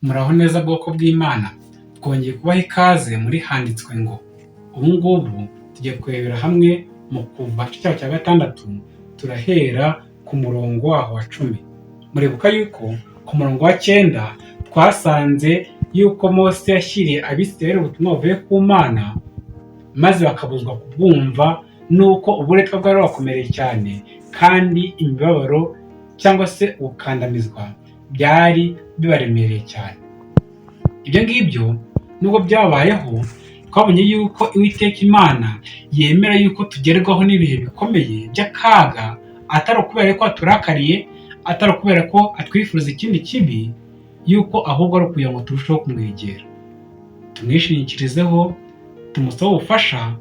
Muraho neza bwoko bw'Imana, twongeye kubaha ikaze muri Handitswe Ngo. Ubu ngubu tugiye kurebera hamwe mu Kuva igice cyaho cya 6, turahera ku murongo waho wa 10. Muribuka yuko ku murongo wa 9 twasanze yuko Mose yashyiriye Abisirayeli ubutumwa buvuye ku Mana, maze bakabuzwa kubwumva nuko uburetwa bwari bubakomereye cyane, kandi imibabaro cyangwa se gukandamizwa byari bibaremereye cyane. Ibyo ngibyo nubwo byabayeho, twabonye yuko Uwiteka Imana yemera yuko tugerwaho n'ibihe bikomeye by'akaga, atari ukubera ko aturakariye, atari ukubera ko atwifuriza ikindi kibi, yuko ahubwo ari ukugira ngo turusheho kumwegera, tumwishingikirizeho, tumusabe ubufasha,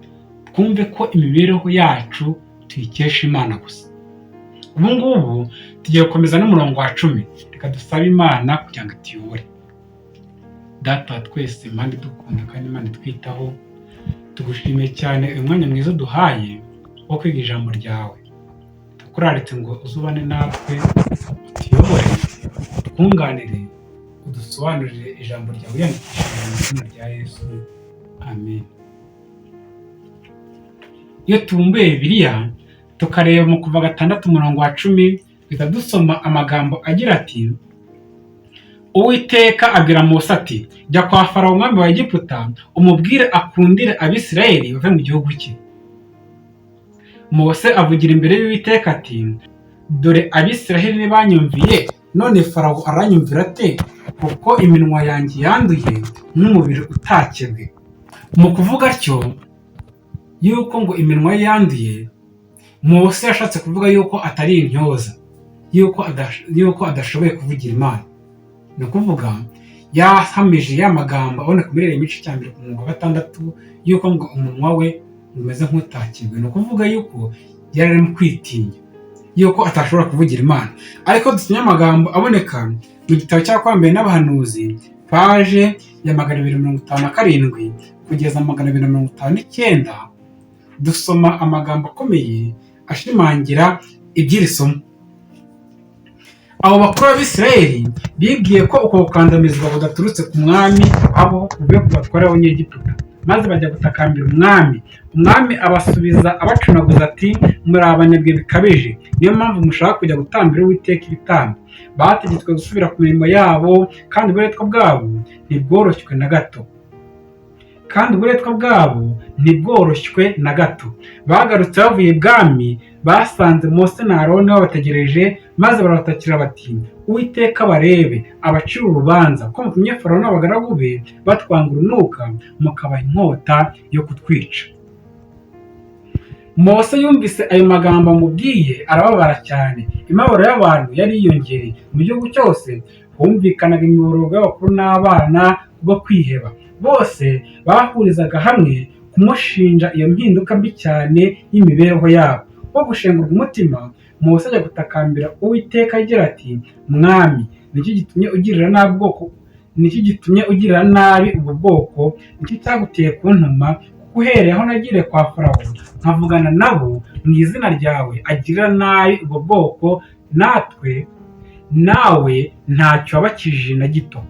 twumve ko imibereho yacu tuyikesha Imana gusa. Ubu ngubu tugiye gukomeza n'umurongo wa 10. Reka dusabe Imana kugira ngo ituyobore. Data wa twese, Imana idukunda kandi Imana itwitaho, tugushimiye cyane uyu mwanya mwiza uduhaye wo kwiga ijambo ryawe. Tukuraritse ngo uzubane natwe, utuyobore, utwunganire, udusobanurire ijambo ryawe wiyandikishije mu izina rya Yesu, amen. Iyo tubumbuye Bibiliya tukareba mu Kuva 6 umurongo wa 10, duhita dusoma amagambo agira ati: "Uwiteka abwira Mose ati: 'Jya kwa Farawo umwami wa Egiputa, umubwire akundire Abisirayeli bave mu gihugu cye.' Mose avugira imbere y'Uwiteka ati: 'Dore Abisirayeli ntibanyumviye, none Farawo aranyumvira ate, kuko iminwa yanjye yanduye nk'umubiri utakebwe?'" Mu kuvuga atyo yuko ngo iminwa ye yanduye, Mose yashatse kuvuga yuko atari intyoza, yuko adashoboye kuvugira Imana. Ni ukuvuga yahamije ya magambo aboneka muri Yeremiya igice cya 1 ku murongo wa 6, yuko ngo umunwa we umeze nk'utakebwe. Ni ukuvuga yuko yari arimo kwitinya yuko atashobora kuvugira Imana. Ariko dusomye amagambo aboneka mu gitabo cy'Abakurambere n'Abahanuzi, page ya 257 kugeza 259, dusoma amagambo akomeye ashimangira iby'iri somo. Abo bakuru b'Abisirayeli bibwiye ko uko gukandamizwa kudaturutse ku mwami, ahubwo kuvuye ku batware b'Abanyegiputa, maze bajya gutakambira umwami. Umwami abasubiza abacunaguza ati: "Muri abanebwe bikabije, niyo mpamvu mushaka kujya gutambira Uwiteka ibitambo." Bategetswe gusubira ku mirimo yabo, kandi uburetwa bwabo ntibworoshywe na gato, kandi uburetwa bwabo ntibworoshywe na gato. Bagarutse bavuye ibwami, basanze Mose na Aroni babategereje, maze barabatakira bati: "Uwiteka barebe, abacire urubanza, ko mutumye Farawo n'abagaragu be batwanga urunuka, mukabaha inkota yo kutwica." Mose yumvise ayo magambo amubwiye, arababara cyane. Imibabaro y'abantu yari yiyongereye. Mu gihugu cyose humvikanaga imiborogo y'abakuru n'abana bwo kwiheba. Bose bahurizaga hamwe kumushinja iyo mpinduka mbi cyane y'imibereho yabo. Wo gushengurwa umutima, Mose ajya gutakambira Uwiteka agira ati: "Mwami, niki gitumye ugirira nabi ubwoko? Niki gitumye ugirira nabi ubu bwoko? Niki cyaguteye kuntuma? Kuko uhereye aho nagiriye kwa Farawo nkavugana nabo mu izina ryawe, agirira nabi ubwo bwoko natwe, nawe ntacyo wabakijije na gito."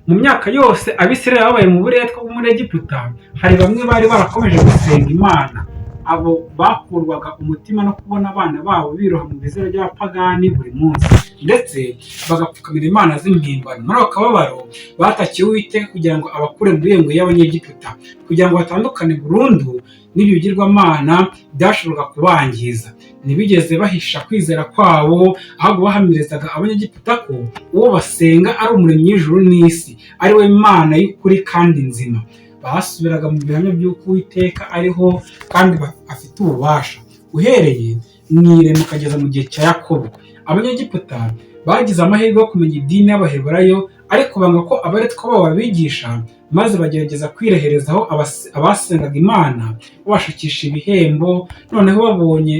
Mu myaka yose Abisirayeli babaye mu buretwa bwo muri Egiputa, hari bamwe bari barakomeje gusenga Imana. Abo bakurwaga umutima no kubona abana babo biroha mu bizera by'abapagani buri munsi, ndetse bagapfukamira imana z'impimbano. Muri ako kababaro batakiye Uwiteka kugira ngo abakure muri iyo ngoyi y'Abanyegiputa, kugira ngo batandukane burundu n'ibyo bigirwamana byashoboraga kubangiza. Ntibigeze bahisha kwizera kwabo, ahubwo bahamirizaga Abanyegiputa ko uwo basenga ari Umuremyi w'ijuru n'isi, ari we Mana y'ukuri kandi nzima. Basubiraga mu bihamya by'uko Uwiteka ariho kandi afite ububasha, uhereye mu irema ukageza mu gihe cya Yakobo. Abanyegiputa bagize amahirwe yo kumenya idini y'Abaheburayo, ariko banga ko abaretwa babo babigisha, maze bagerageza kwireherezaho abasengaga Imana babashukisha ibihembo. Noneho babonye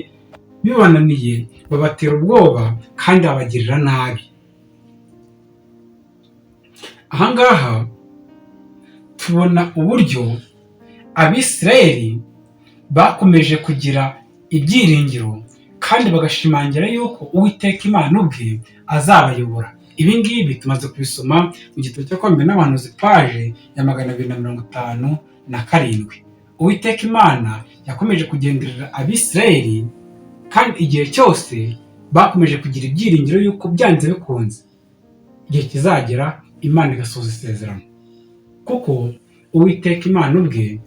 bibananiye, babatera ubwoba kandi babagirira nabi. Ahangaha tubona uburyo Abisirayeli bakomeje kugira ibyiringiro kandi bagashimangira yuko Uwiteka Imana ubwe azabayobora. Ibi ngibi tumaze kubisoma mu gitabo cyo kwambara n'abahanuzi, paje ya 257. Uwiteka Imana yakomeje kugenderera Abisirayeli, kandi igihe cyose bakomeje kugira ibyiringiro yuko byanze bikunze igihe kizagera Imana igasohoza isezerano, kuko Uwiteka Imana ubwe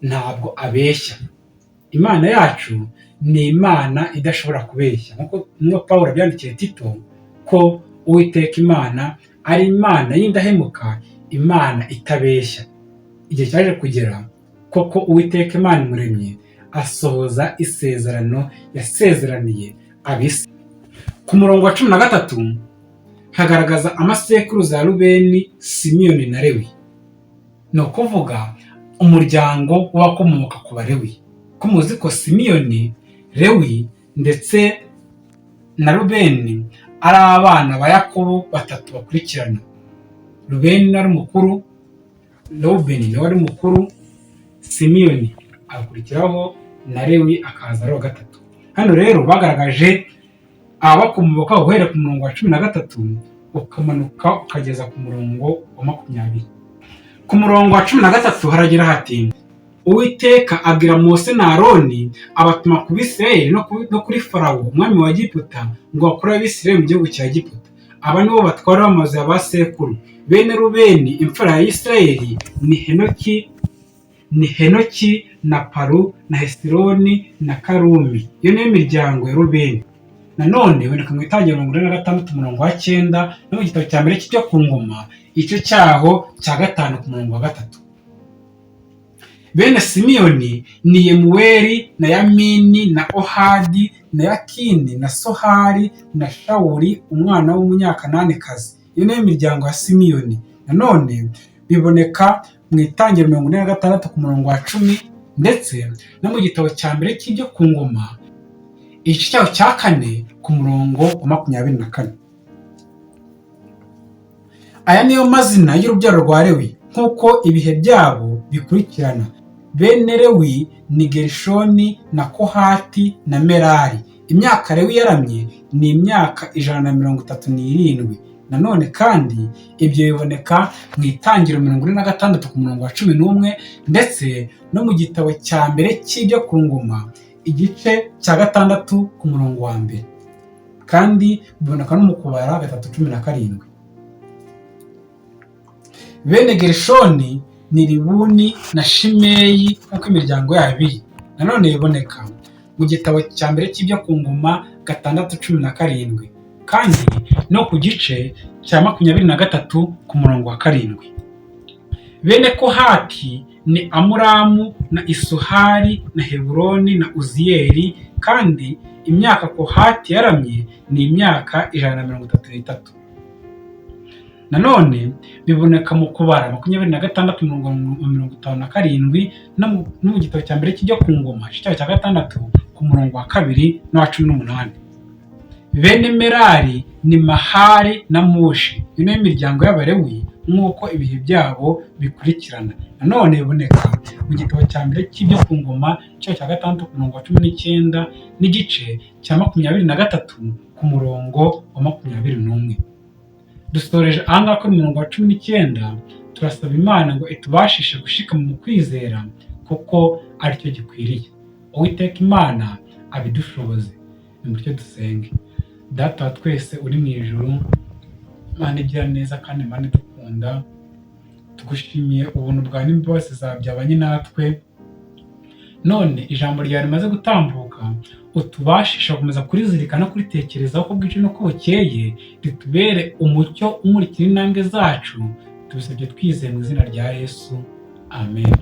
ntabwo abeshya. Imana yacu ni Imana idashobora kubeshya, nk'uko Pawulo abyandikiye Tito ko Uwiteka Imana ari Imana y'indahemuka, Imana itabeshya. Igihe cyaje kugera koko Uwiteka Imana Umuremyi asohoza isezerano yasezeraniye abisi. Ku murongo wa 13 hagaragaza amasekuruza ya Rubeni, Simiyoni na Lewi, ni ukuvuga umuryango w'abakomoka ku Balewi. Ko muzi ko Simiyoni, Lewi ndetse na Rubeni ari abana ba Yakobo batatu bakurikirana. Rubeni ari mukuru, Rubeni niwe ari mukuru, Simiyoni agakurikiraho na Lewi akaza ari uwa gatatu. Hano rero bagaragaje ababakomokaho guhera ku murongo wa 13 ukamanuka ukageza ku murongo wa 20. Ku murongo wa 13 haragira hati: "Uwiteka abwira Mose na Aroni, abatuma ku Bisirayeli no kuri Farawo umwami wa Egiputa ngo bakure Abisirayeli mu gihugu cya Egiputa. Aba nibo batwara b'amazu ya ba sekuru. Bene Rubeni imfura ya Isirayeli ni Henoki na Palu na Hesironi na Karumi. Iyo niyo miryango ya Rubeni." Nanone biboneka mu Itangiriro 46 umurongo wa 9, no mu gitabo cya mbere cy'ibyo ku ngoma, igice cyaho cya 5 ku murongo wa 3. Bene Simiyoni ni Yemuweli na Yamini na Ohadi na Yakini na Sohari na Shawuli umwana w'Umunyakananikazi. Iyo niyo miryango ya Simiyoni. Nanone biboneka mu Itangiriro 46 ku murongo wa 10, ndetse no mu gitabo cya mbere cy'ibyo ku ngoma, igice cyaho cya 4 ku murongo wa 24. Aya niyo mazina y'urubyaro rwa Lewi nk'uko ibihe byabo bikurikirana. Bene Lewi ni Gerishoni na Kohati na Merari. Imyaka Lewi yaramye ni imyaka 137. Nanone kandi ibyo biboneka mu Itangiriro 46 ku murongo wa 11, ndetse no mu gitabo cya mbere cy'ibyo ku ngoma, igice cya 6 ku murongo wa 1, kandi biboneka no mu Kubara 3:17. Bene Gerishoni ni Libuni na Shimeyi nk'uko imiryango yabo iri. Nanone biboneka mu gitabo cya mbere cy'ibyo ku ngoma 6:17, kandi no ku gice cya 23 ku murongo wa 7. Bene Kohati ni Amuramu na Isuhari na Heburoni na Uziyeli. Kandi imyaka Kohati yaramye ni imyaka 133. Nanone biboneka mu Kubara 26 mirongo 57, no mu gitabo cya mbere cy'ibyo ku ngoma, igice cya 6 ku murongo wa 2 n'uwa 18. Bene Merari ni Mahali na Mushi. Iyo niyo miryango y'Abalewi nk'uko ibihe byabo bikurikirana. Nanone biboneka mu gitabo cya mbere cy'ibyo ku ngoma, igice cya 6 ku murongo wa 19, n'igice cya 23 ku murongo wa 21. Dusoreje aha ngaha kuri murongo wa 19. Turasaba Imana ngo itubashishe gushikama mu kwizera, kuko aricyo gikwiriye. Uwiteka Imana abidushoboze. Nimutyo dusenge. Data wa twese uri mu ijuru, Imana igira neza kandi Imana idukunda, tugushimiye ubuntu bwawe n'imbabazi zawe byabanye natwe. None ijambo ryawe rimaze gutambuka, utubashisha gukomeza kurizirikana no kuritekerezaho uko bwije n'uko bukeye, ritubere umucyo umurikira intambwe zacu. Tubisabye twizeye mu izina rya Yesu, amen.